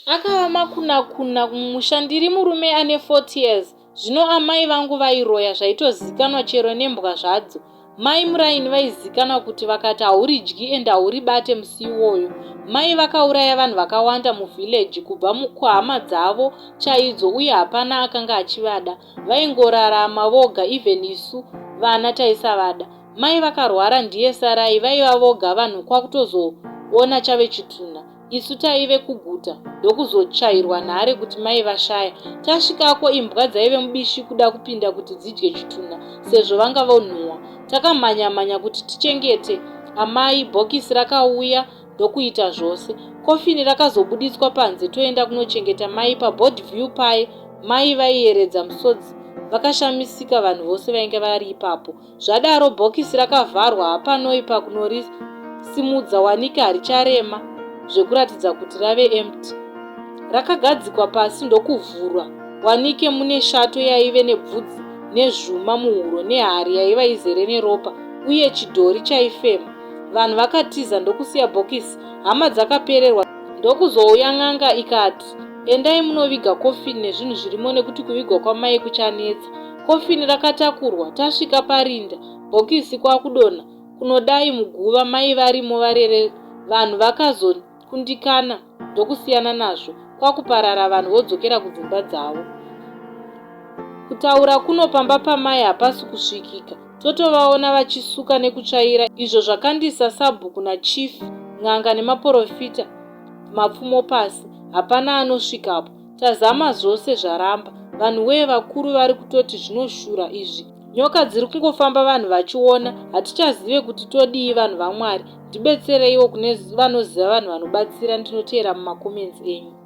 Akava makunakuna mumusha ndiri murume ane 40 years zvino amai vangu vairoya zvaitozikanwa chero nembwa zvadzo. Mai muraini vaizikanwa kuti vakati hauridyi and hauribate musi iwoyo. Mai vakauraya vanhu vakawanda muvillage kubva kuhama dzavo chaidzo uye hapana akanga achivada. Vaingorarama voga even isu vana taisavada. Mai vakarwara ndiye sarai vaiva voga vanhu kwakutozoona chave chitunha. Isu taive kuguta ndokuzochairwa nhare kuti mai vashaya. Tasvikako imbwa dzaive mubishi kuda kupinda kuti dzidye chitunha sezvo vanga vonhuwa. Takamhanya mhanya kuti tichengete amai, bhokisi rakauya ndokuita zvose. Kofini rakazobuditswa panze toenda kunochengeta mai paboard view paye mai vaiyeredza musodzi vakashamisika vanhu vose vainge vari ipapo. Zvadaro bhokisi rakavharwa hapanoi pakunorisimudza wanike haricharema zvekuratidza kuti rave empty. Rakagadzikwa pasi ndokuvhurwa wanike mune shato yaive nebvudzi nezvuma muhuro nehari yaiva izere neropa uye chidhori chaifema. Vanhu vakatiza ndokusiya bhokisi hama dzakapererwa ndokuzouya n'anga ikati endai munoviga kofini nezvinhu zvirimo nekuti kuvigwa kwamai kuchanetsa. Kofini rakatakurwa tasvika parinda, bhokisi kwakudonha kunodai muguva mai varimo varere vanhu vakazokundikana ndokusiyana nazvo kwakuparara vanhu vodzokera kudzimba dzavo. Kutaura kuno pamba pamai hapasi kusvikika totovaona vachisuka nekutsvaira izvo zvakandisa sabhuku nachief n'anga nemaporofita mapfumo pasi hapana anosvikapo. Tazama zvose zvaramba. Vanhu wee vakuru vari kutoti zvinoshura izvi. Nyoka dziri kungofamba vanhu vachiona hatichazive kuti todii vanhu vaMwari ndibetsereiwo kune vanoziva vanhu vanobatsira ndinoteera mumacomments enyu.